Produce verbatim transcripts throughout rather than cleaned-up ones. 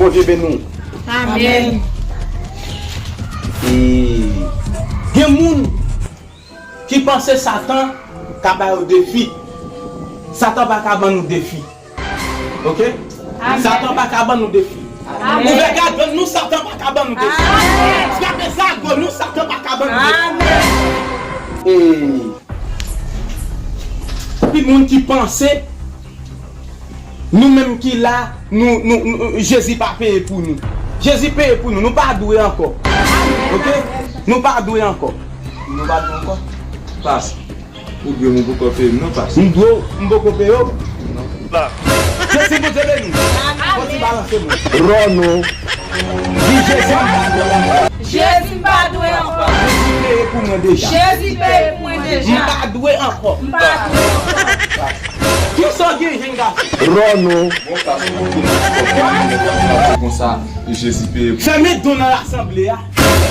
Bondye beni w. Amèn. E gen moun ki panse Satan ka ba yo defi. Satan pa ka ban nou defi. Oke? Amèn. Satan pa ka ban nou defi. Amèn. Ouvè gagann nou, Satan pa ka ban nou defi. Amèn. Frape zago nou, Satan pa ka ban nou defi. Amèn. E pi moun ki panse nou menm ki la, nou, nou, nou, Jezi pa peye pou nou. Jezi peye pou nou. Nou pa dwe ankò. Oke? Nou pa dwe ankò. Nou pa dwe ankò. Pas. Ou dwe m, ou poko peye m non, pas. M dwe w, m poko peye w. Non. Jezi, Bondye beni w. Fò ti balanse mwen. Ròno. Di Jezi, m pa dwe w ankò. Jezi, m pa dwe ankò. Jezi peye pou mwen deja. Jezi peye pou mwen deja. M pa dwe ankò. M pa dwe ankò. Kisa w gen, jèn gason? Ròno. Bon, pas, ou poko peye m ankò. Konsa, Jezi peye pou mwen. Fèmen don nan rasanble a.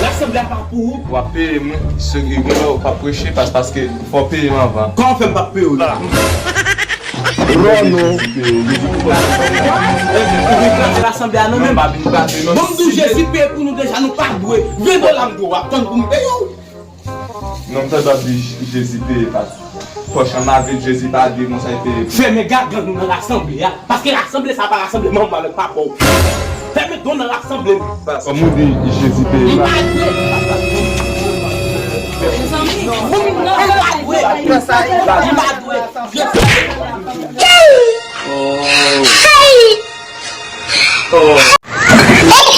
Rasanble a pa pou ou. W ap peye mwen, se gen lè w p ap preche, pas, paske fò w peye m anvan. Kòman w fè m p ap peye w la? Ròno. Ou vin kraze rasanble a non menm. Ban m di w, Jezi peye pou nou deja, nou pa dwe. Ven dola m dwe w ap tann pou m peye w. Non, m tande w ap di Jezi peye, pas. Pòch an ma vid, Jezi pa di konsa l peye. Fèmen gagann nou nan rasanble a. Paske rasanble sa pa rasanble manman w avèk papa w. Fèmen don nan rasanble nou. Kòm ou di Jezi peye pa. M pa dwe. M pa dwe. M pa dwe. Jezi peye. Oh. Oh.